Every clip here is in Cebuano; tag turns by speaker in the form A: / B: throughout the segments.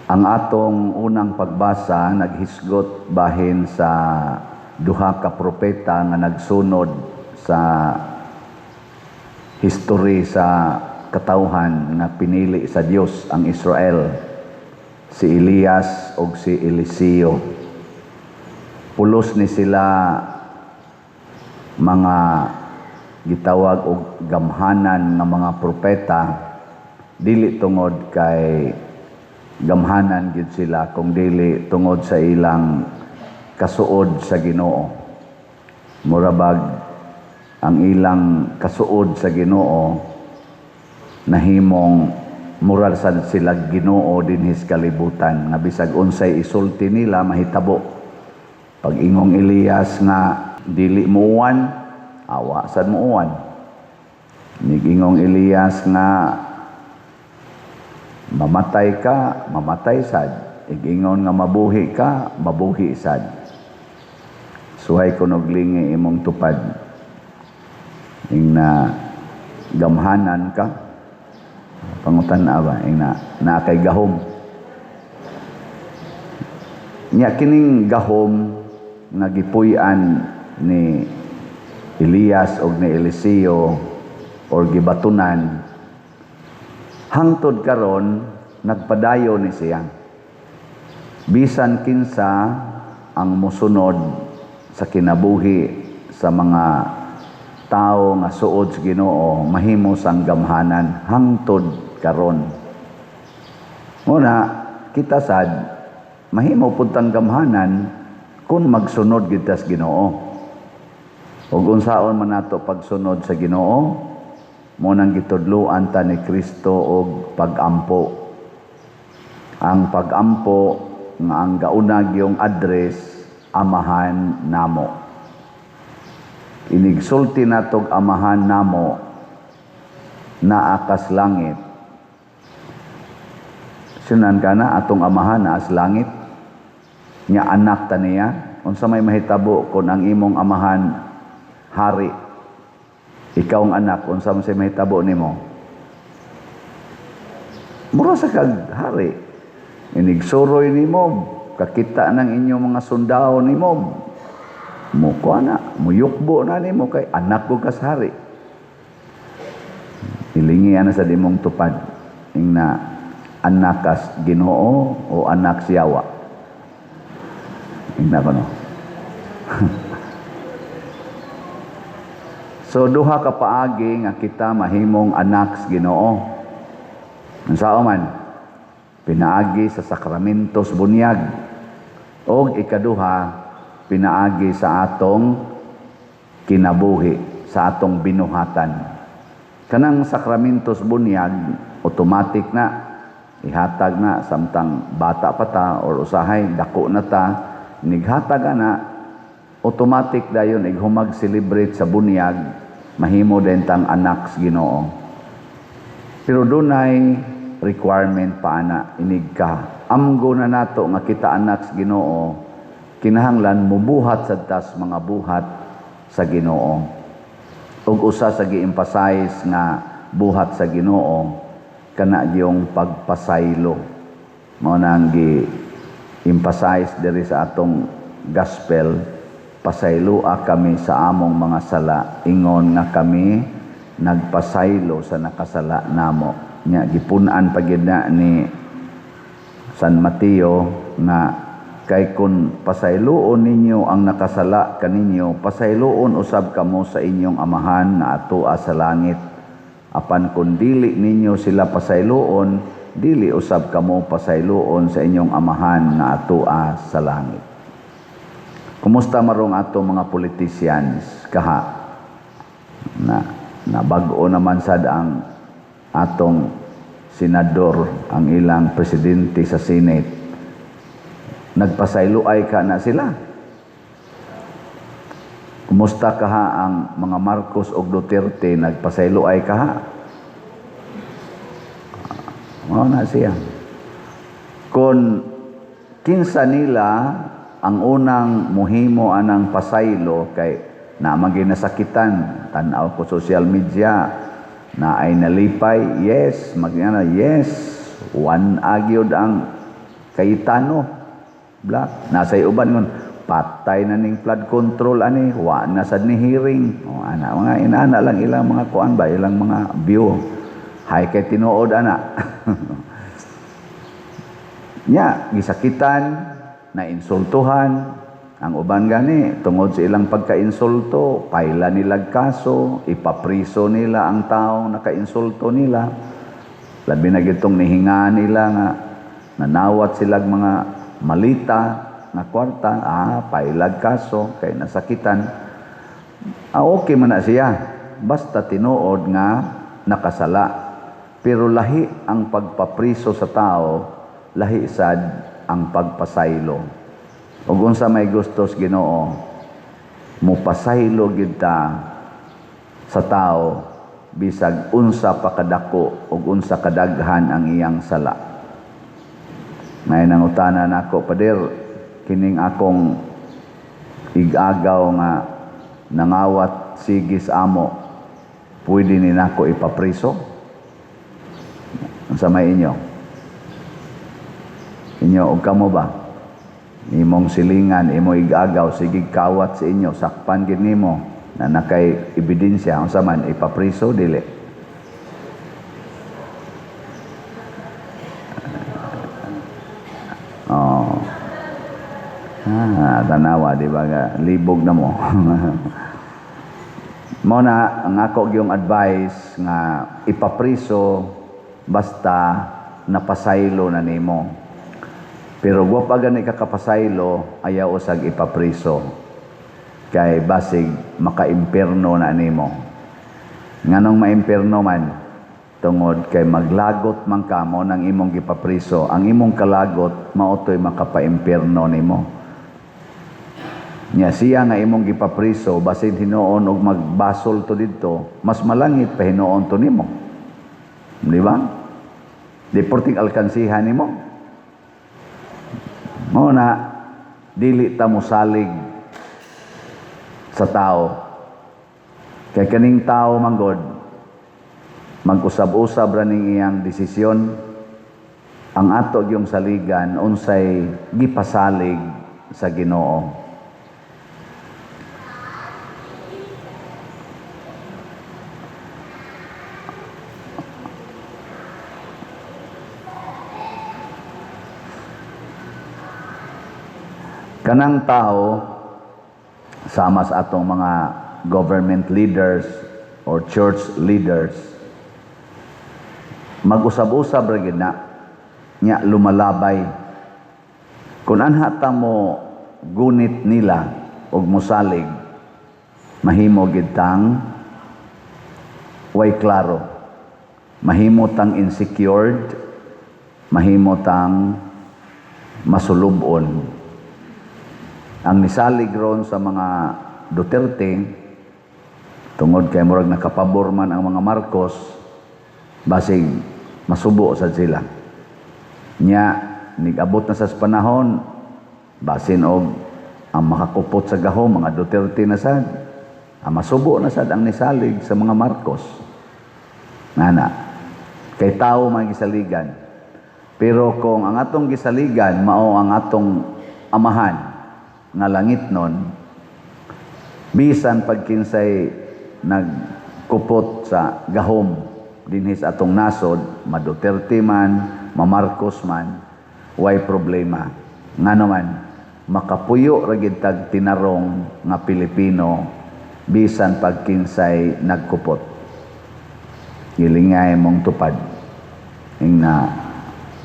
A: Ang atong unang pagbasa naghisgot bahin sa duha ka propeta nga nagsunod sa history sa katawhan nga pinili sa Dios, ang Israel, si Elias ug si Eliseo. Pulos ni sila mga gitawag og gamhanan nga mga propeta, dili tungod kay gamhanan gyud sila, kung dili tungod sa ilang kasuod sa Ginoo. Mura bag ang ilang kasuod sa Ginoo nahimong mura sad sila Ginoo dinhis kalibutan nga bisag unsay isulti nila, mahitabo. Pag ingong Elias nga dili muuwan, awa sad muuwan. Nigingong Elias nga mamatay ka, mamatay sad. Igingon nga mabuhi ka, mabuhi sad. Suhay kunog lingi imong tupad. Ing na gamhanan ka, pangutan ba, ing na naa kay gahom. Nya kining gahom nga gipuy-an ni Elias og ni Eliseo or gibatunan, hangtod karon nagpadayon ni siya. Bisan kinsa ang mosunod sa kinabuhi sa mga tao nga suod sa Ginoo, mahimo sang gamhanan hangtod karon. Muna kita sad mahimo pud tang gamhanan kung magsunod gid ta sa Ginoo. Ug unsaon man nato pagsunod sa Ginoo? Mo nang gitudloan ta ni Kristo og pag-ampo. Ang pag-ampo nga ang gaunag yung address, Amahan namo. Inigsulti natog Amahan namo naa kas langit. Sunan ka na atong Amahan naa sa langit. Nya anak ta niya. Unsa may mahitabo kung ang imong amahan hari? Ikaw ang anak, unsa man say mahitabo nimo? Mura sa kag hari. Inigsuroy nimo, kakita ng inyong mga sundao nimo. Mukuha na, muyukbo na nimo kay anak ko kas hari. Ilingi na sa dimong tupad. Ing na anak kas Ginoo o anak siyawa. Ing na ko no. So duha ka paagi nga kita mahimong anak sa Ginoo. Unsa man? Pinaagi sa sakramentos bunyag. Og ikaduha, pinaagi sa atong kinabuhi, sa atong binuhatan. Kanang sakramentos bunyag, automatic na ihatag na samtang bata pa ta or usahay dako na ta, nighatag na, automatic dayon ighumag celebrate sa bunyag, mahimo din tang anak sa Ginoo. Pero dunay requirement pa ana. Inig ka amgo na nato nga kita anak sa Ginoo, kinahanglan mubuhat sad tas mga buhat sa Ginoo. Ug usa sa gi-emphasize nga buhat sa Ginoo kana yung pagpasaylo. Mao na ang gi-emphasize diri sa atong gospel: "Pasayloa kami sa among mga sala, ingon nga kami nagpasaylo sa nakasala namo." Nya gipun-an pa gyud na ni San Mateo nga kay kung pasayloon ninyo ang nakasala kaninyo, pasayloon usab kamo sa inyong Amahan nga atoa sa langit. Apan kung dili ninyo sila pasayloon, dili usab kamo pasayloon sa inyong Amahan nga atoa sa langit. Kumusta marong ato mga politicians kaha? Na nabag-o naman sad ang atong senador, ang ilang presidente sa Senate. Nagpasaylo ay ka na sila. Kumusta kaha ang mga Marcos og Duterte, nagpasaylo ay kaha? Mao na siya. Kung kinsa nila ang unang muhimo anang pasaylo, kay na ginasakitan, tan-aw ko social media na ay nalipay, yes, magyana, yes, one agyod ang Cayetano Black. Nasa uban ngon patay na ning flood control ani, wa na sad ni hearing. O ana mga inana lang ilang mga kuan ba, ilang mga view. Hay kay tinuod ana. Nya gisakitan, na insultuhan ang uban gani tungod sa ilang pagkainsulto, paila nila kaso, ipapriso nila ang taong nakainsulto nila. Labi na gitong nihinga nila nga nanawat silag mga malita nga kwarta, pailag kaso kay nasakitan. Okay man na siya basta tinuod nga nakasala. Pero lahi ang pagpapriso sa tao, lahi sad ang pagpasaylo. Ug unsa may gustos Ginoo, mupasaylo gid ta sa tao bisag unsa pa kadako ug unsa kadaghan ang iyang sala. May nangutana nako, "Pader, kining akong igagaw nga nangawat sigis amo, pwede ni nako ipapriso?" Unsa may inyo? Inyo og kamo ba? Imong silingan, imo igagaw, sige kawat sa inyo, sakpan gid nimo na nakay ebidensya, unsa man, ipapriso dili? Oh. Tanawa di ba nga libog na mo. Mo na ang ako gyung advice nga ipapriso basta napasaylo na nimo. Pero wa pa gani ka kapasaylo, ayaw usag ipapriso. Kay basig makaimpierno na nimo. Nganong maimpierno man? Tungod kay maglagot man kamo ng imong gipapriso, ang imong kalagot maotoy makapaimpierno nimo. Nya siya nga imong gipapriso, basin hinuon og magbasol to didto, mas malangit pa hinuon to nimo. Di ba? Di porting alkansihan nimo. Mao na dili ta mosalig sa tao. Kay kaning tao manggod mag-usab-usab ra ning iyang desisyon. Ang ato gyung saligan unsay gipasalig sa Ginoo. Kanang tao sama sa atong mga government leaders or church leaders, mag-usab-usab ra gid na nya lumalabay. Kung anha ta mo gunit nila og mosalig, mahimo gid tang way klaro, mahimo tang insecured, mahimo tang masulubon. Ang nisalig ron sa mga Duterte, tungod kay murag nakapabor man ang mga Marcos, basig masubo sad sila. Nya nigabot na sa panahon, basin og ang makakupot sa gahom mga Duterte na sad, ang masubo na sad ang nisalig sa mga Marcos. Nana, kay tao man gisaligan. Pero kung ang atong gisaligan mao ang atong amahan nga langit nun, bisan pagkinsay nagkupot sa gahom dinhi sa atong nasod, ma-Duterte man, ma-Marcos man, way problema. Ngano man, makapuyo ra gid tag tinarong nga Pilipino bisan pagkinsay nagkupot. Gilingay mong tupad. Ing na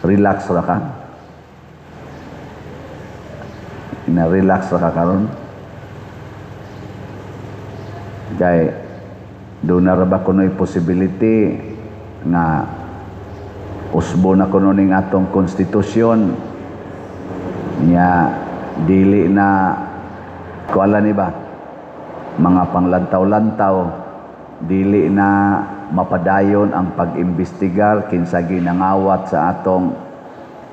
A: relax ra ka. Na relax ra ka karon. Kay doon na ra ba kuno'y possibility nga usbo na kuno ning atong konstitusyon nya dili na kuala ni ba mga panglantaw-lantaw, dili na mapadayon ang pag-imbestigar kinsa ginangawat sa atong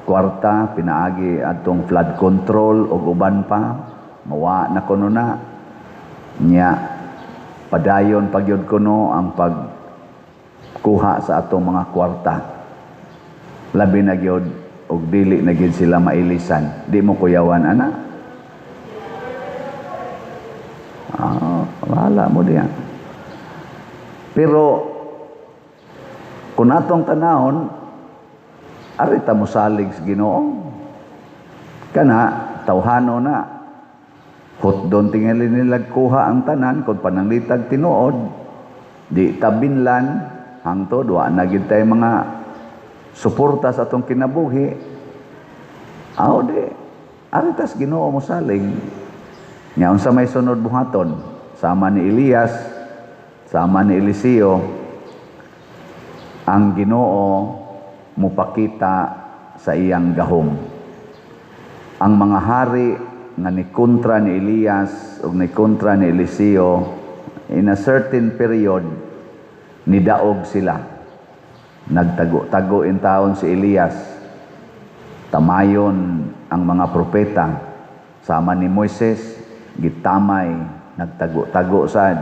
A: kwarta pinaagi atong flood control ug uban pa, mawa na kuno na nya padayon pagyud kuno ang pagkuha sa atong mga kwarta. Labi na gyud ug dili na gid sila mailisan. Di mo kuyawan ana? Ah, wala mo diya. Pero kung atong tanahon, ari ta mosalig sa Ginoo. Kana tawhano na. Hutdon tingali nila kuha ang tanan kung pananglitag tinuod, di tabinlan hangtod wa na gid tay mga suporta sa atong kinabuhi. Aw di, ari tas Ginoo mosalig. Nya unsa may sunod buhaton? Sama ni Elias, sama ni Eliseo, ang Ginoo mupakita sa iyang gahom. Ang mga hari nga ni kontra ni Elias ug ni kontra ni Eliseo, in a certain period nidaog sila. Nagtago-tago in taon si Elias. Tamayon ang mga propeta sama ni Moises, gitamay, nagtago-tago sad.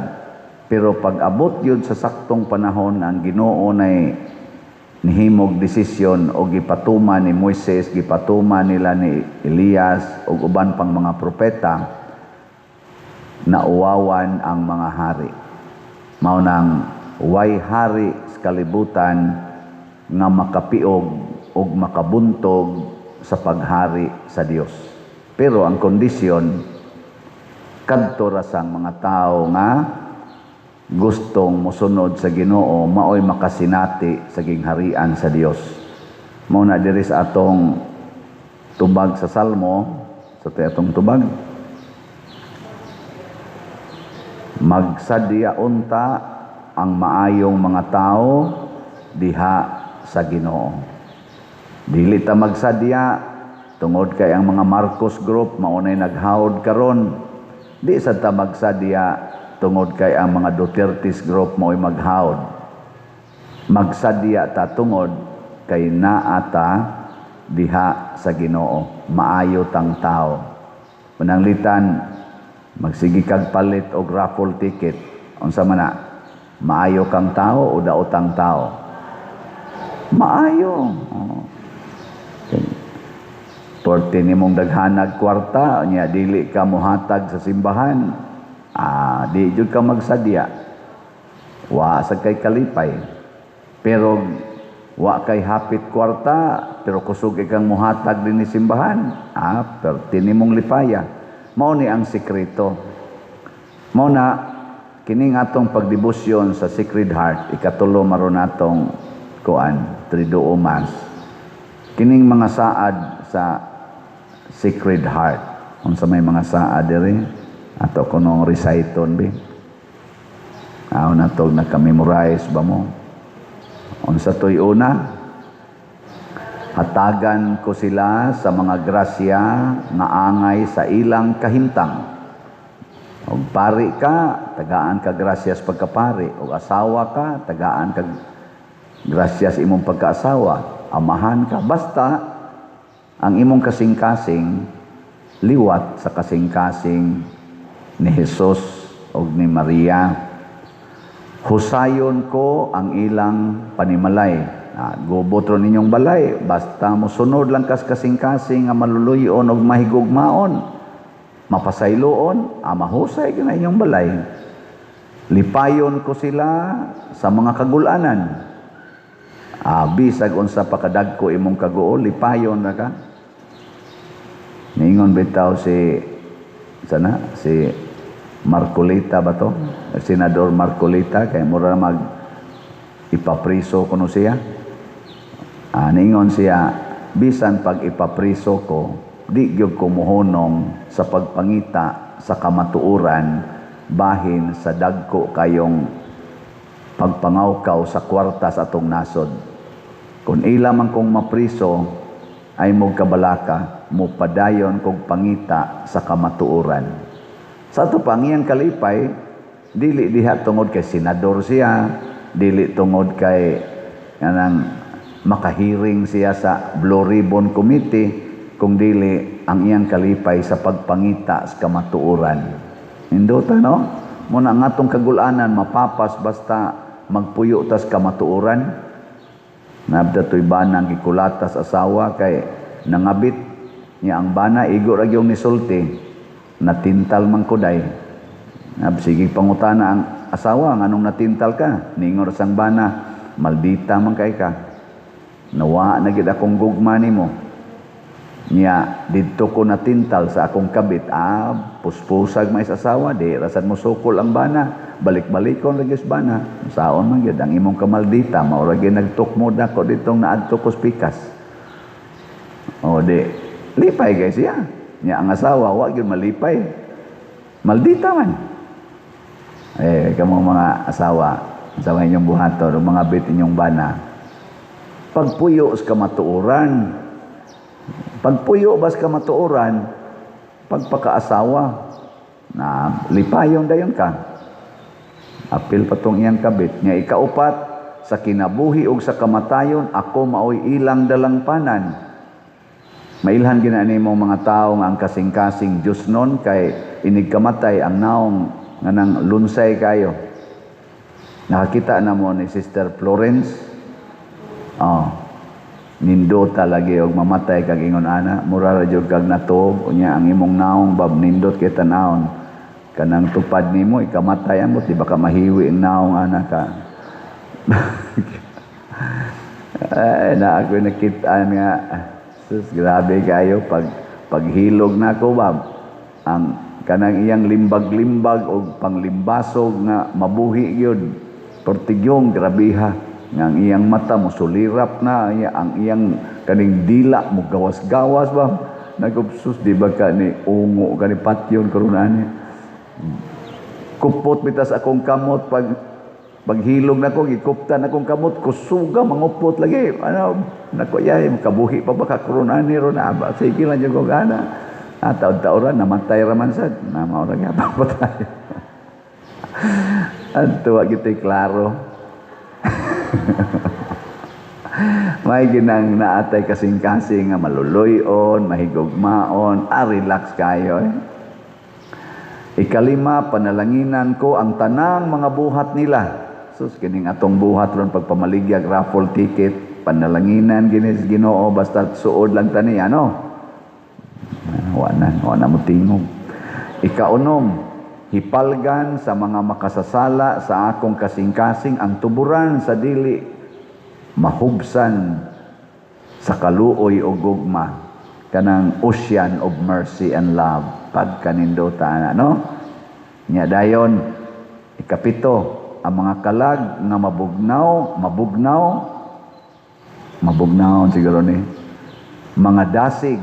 A: Pero pag abot yun sa saktong panahon, ang Ginoo nay nihimog desisyon o gipatuma ni Moises, gipatuma nila ni Elias ug uban pang mga propeta, nauwawan ang mga hari. Mao nang way hari sa kalibutan nga makapiog ug makabuntog sa paghari sa Dios. Pero ang kondisyon, kadto ra sang mga tao nga gustong mosunod sa Ginoo, maoy makasinati sa gingharian sa Dios. Mao na diri sa atong tubag sa Salmo, sa atong tubag, magsadya unta ang maayong mga tao diha sa Ginoo. Dili ta magsadya tungod kay ang mga Marcos Group maunay naghawod karon. Di sad ta magsadya tungod kay ang mga Duterte's Group mao'y maghawod. Magsadya ta tungod kay naa ta diha sa Ginoo, maayo tang tao. Pananglitan magsige kag palit og raffle ticket, unsa man na? Maayo kang tao o daotang tao? Maayo. Oh. Okay. Porte nimong daghanag kwarta, nya dili ka mohatag sa simbahan, di jud ka magsadya. Wa sa kay kalipay. Pero wa kay hapit kwarta, pero kusog ikang mohatag din ni simbahan, perti nimong lipaya. Mao ni ang sekreto. Mao na kining atong pagdebosyon sa Sacred Heart, ikatulo maron atong kuan, Triduum Mass. Kining mga saad sa Sacred Heart. Unsa may mga saad diri? Ato kunong reciton bi. Aw na tog naka-memorize ba mo? Unsa toy una? Hatagan ko sila sa mga grasya nga angay sa ilang kahimtang. Og pari ka, tagaan ka grasyas pagkapari. Og asawa ka, tagaan ka grasyas imong pagkaasawa. Amahan ka. Basta, ang imong kasing-kasing, liwat sa kasing-kasing ni Jesus og ni Maria. Husayon ko ang ilang panimalay. Gubot ron ninyong balay, basta mosunod lang kas kasing-kasing nga maluluyon og mahigugmaon, mapasayloon, mahusay na inyong balay. Lipayon ko sila sa mga kagulanan. Bisag unsa pa kadagko imong kaguol, lipayon na ka. Niingon bitaw si sana si Marcoleta ba to? Senador Marcoleta, kay mura mag ipapriso kuno siya. Niingon siya, bisan pag ipapriso ko, di gyud ko mohonong sa pagpangita sa kamatuoran bahin sa dagko kayong pagpangawkaw sa kwarta sa atong nasod. Kung ila man kong mapriso, ay mo kabalaka, mo padayon kog pangita sa kamatuoran. Sa ato pa, ang iyang kalipay, dili diha tungod kay senador siya, dili tungod kay anang makahiring siya sa Blue Ribbon Committee, kung dili ang iyang kalipay sa pagpangita sa kamatuoran. Indota, no? Muna ang atong kagulanan mapapas basta magpuyo tas kamatuoran. Nabda to'y banang gikulata sa asawa kay nangabit niya. Ang bana igo ra gyud nisulti, "Natintal man ko day." Nab sige, pangutana ang asawa, "Nganong natintal ka?" Ningor sang bana, "Maldita man kay ka. Nawa na gid akong gugma nimo. Nya didto ko natintal sa akong kabit." Ah, puspusag may sa asawa, di rasan mo sukol ang bana. Balik-balikon lagi sa bana. "Saon man gyud ang imong kamaldita, mao ra gyud nagtukmod ako ditong naadto ko sa pikas." O di lipay guys siya. Nya ang asawa wa gyud malipay. Maldita man. Eh, kamo mga asawa, sa inyong buhaton, o mga bit inyong bana. Pagpuyo sa kamatuoran, pagpuyo bas kamatuoran, pagpakaasawa, na lipayon dayon ka. Apil pa tong iyang kabit. Nga ikaupat, sa kinabuhi ug sa kamatayon, ako maoy ilang dalangpanan. Mailhan gina nimo mga tao nga ang kasing-kasing Diyos nun kay inig kamatay ang naong nga nang lunsay kayo. Nakakita na mo ni Sister Florence. Oh, nindota lagi og mamatay kag ingon ana, mura ra jud kag natuog. Unya ang imong naong bab nindot kay tan-awon, kanang tupad nimo ikamatay, amot di ba ka mahiwi ang naong ana ka? Ay, na ako nakita nga, sus, grabe kayo. Pag paghilog na ako bab, ang kanang iyang limbag-limbag og panglimbasog nga mabuhi gyud, pertigyong grabiha nga ang iyang mata mo sulirap na iya, ang iyang kaning dila mo gawas-gawas ba. Nagupsus, di ba ka ni ungo ka ni patyon karon ani? Kupot bitas akong kamot. Pag paghilog nako, gikuptan akong kamot, kusuga mangupot lagi. Ano nako yay, makabuhi pa ba ka karon ani ron? Aba, sige lang jud ko gana. Ah, taon-taoran namatay ra man sad na, mao ra gyapon patay. Adto wa gito'y klaro. May ginang naatay kasing-kasing nga maluloy-on, mahigugmaon, ah, relax kayo eh. Ikalima, panalanginan ko ang tanang mga buhat nila. Sus, kining atong buhat ron pagpamaligyag raffle ticket, panalanginan ginis Ginoo basta suod lang tani ano. Ah, wa na mo tingog. Ikaunom, hipalgan sa mga makasasala sa akong kasing-kasing ang tuburan sa dili mahubsan sa kaluoy o gugma, kanang ocean of mercy and love pagkanindota na, no? Nya dayon, ikapito, ang mga kalag nga mabugnaw, mabugnaw, mabugnaw siguro ni mga dasig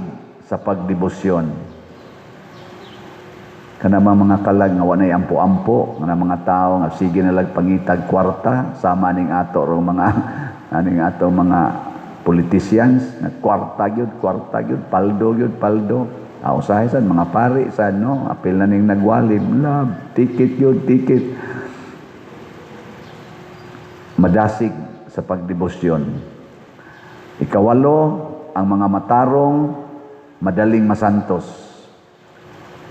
A: sa pagdebosyon, kana mga kalag nga wanay ampo-ampo, nga mga tao nga sige na lag pangitag kwarta, sama ning ato rong mga aning ato mga politicians nga kwarta gyud, kwarta gyud, paldo gyud, paldo. Ah, usahay sad mga pari sad, no? Apil na ning nagwalim, love ticket gyud, ticket. Madasig sa pagdebosyon. Ikawalo, ang mga matarong madaling masantos.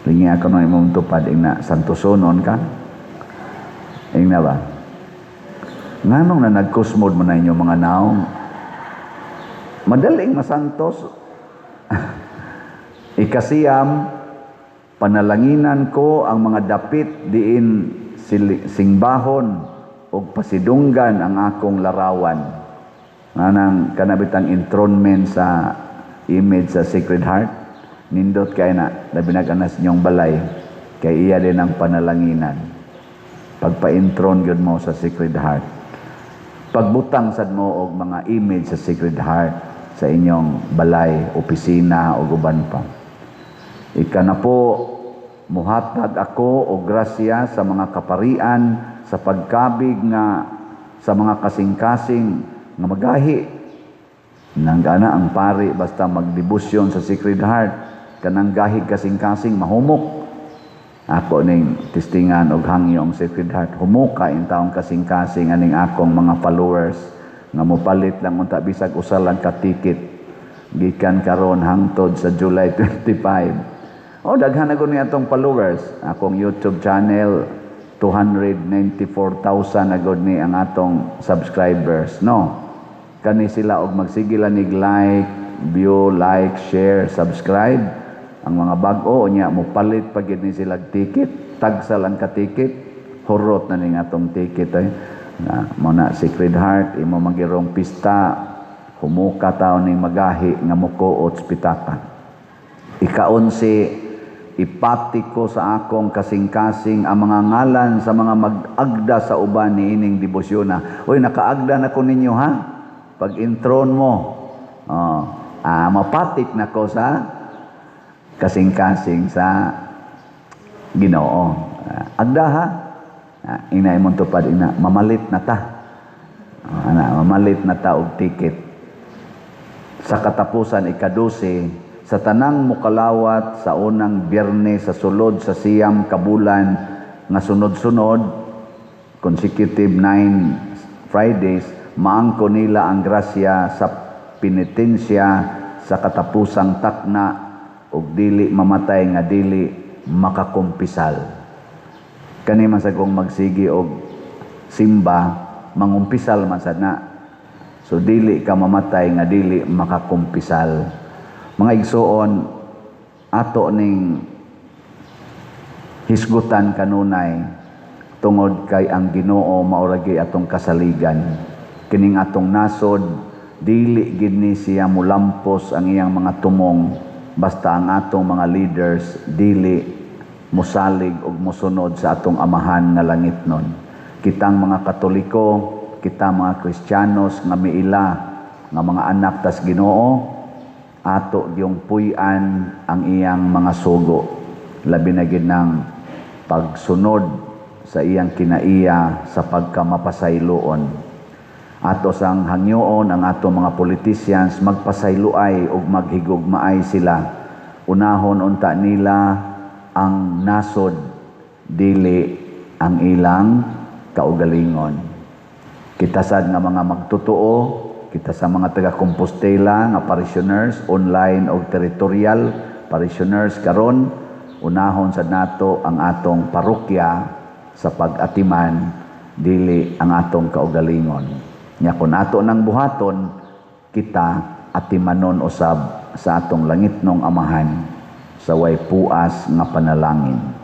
A: Lingi ako no imong tupad, ing na santosonon ka. Ing na ba? Nganong na nagkusmod mo na inyong mga naong? Madaling masantos. Ikasiyam, panalanginan ko ang mga dapit diin singbahon og pasidunggan ang akong larawan. Anang kanabitang enthronement sa image sa Sacred Heart, nindot kay na, labi na kanas inyong balay, kay iya din ang panalanginan. Pagpa-enthrone gyud mo sa Sacred Heart. Pagbutang sad mo og mga image sa Sacred Heart sa inyong balay, opisina o uban pa. Ikanapo, muhatag ako og grasya sa mga kaparian sa pagkabig nga sa mga kasing-kasing nga magahi. Nang gana ang pari basta magdebosyon sa Sacred Heart, kanang gahig kasing-kasing mahumok. Ako ning testingan og hangyo ang Sacred Heart. Humuka in taong kasing-kasing aning akong mga followers nga mopalit lang unta bisag usa lang ka ticket gikan karon hangtod sa July 25. Oh, daghan na gud ni atong followers. Akong YouTube channel, 294,000 na gud ni ang atong subscribers, no? Kani sila og magsige lang nig like, view, like, share, subscribe. Ang mga bag-o unya mopalit pa gyud ni sila ticket, tagsa lang ka ticket, hurot na ning atong ticket ay. Na mo na Sacred Heart imo magirong pista, humuka taon ning magahi nga mukuot sa pitaka. Ikaonse, ipati ko sa akong kasing-kasing ang mga ngalan sa mga mag-agda sa uban niining debosyona. Uy, nakaagda na ko ninyo, ha. Pag intron mo, oh, mapatik na ko sa kasing-kasing sa Ginoo. Agda ha. Ina imong tupad ina, mamalit na ta. Ana, mamalit na ta og ticket. Sa katapusan, ikadose, sa tanang mukalawat sa unang Biyernes sa sulod sa 9 ka bulan nga sunod-sunod, consecutive 9 Fridays, maangko nila ang grasya sa penitensya sa katapusang takna ug dili mamatay nga dili makakumpisal. Kani man sa kung magsigi og simba, mangumpisal man sad na. So dili ka mamatay nga dili makakumpisal. Mga igsuon, ato ning hisgutan kanunay tungod kay ang Ginoo mao ra gyud atong kasaligan. Kining atong nasod, dili gid ni siya mulampos ang iyang mga tumong basta ang atong mga leaders dili musalig og musunod sa atong Amahan nga langitnon. Kitang mga Katoliko, kita mga Kristiyanos nga miila nga mga anak tas Ginoo, ato gyung puy-an ang iyang mga sugo, labi na gid ng pagsunod sa iyang kinaiya sa pagkamapasayloon. Ato sang hangyoon ang ato mga politicians magpasayloay ug maghigugmaay sila. Unahon unta nila ang nasod, dili ang ilang kaugalingon. Kita sad nga mga magtotoo, kita sa mga taga Compostela nga parishioners online o territorial parishioners karon, unahon sad nato ang atong parokya sa pag-atiman, dili ang atong kaugalingon. Nya kun ato nang buhaton, kita atimanon usab sa atong langitnong Amahan sa way puas nga panalangin.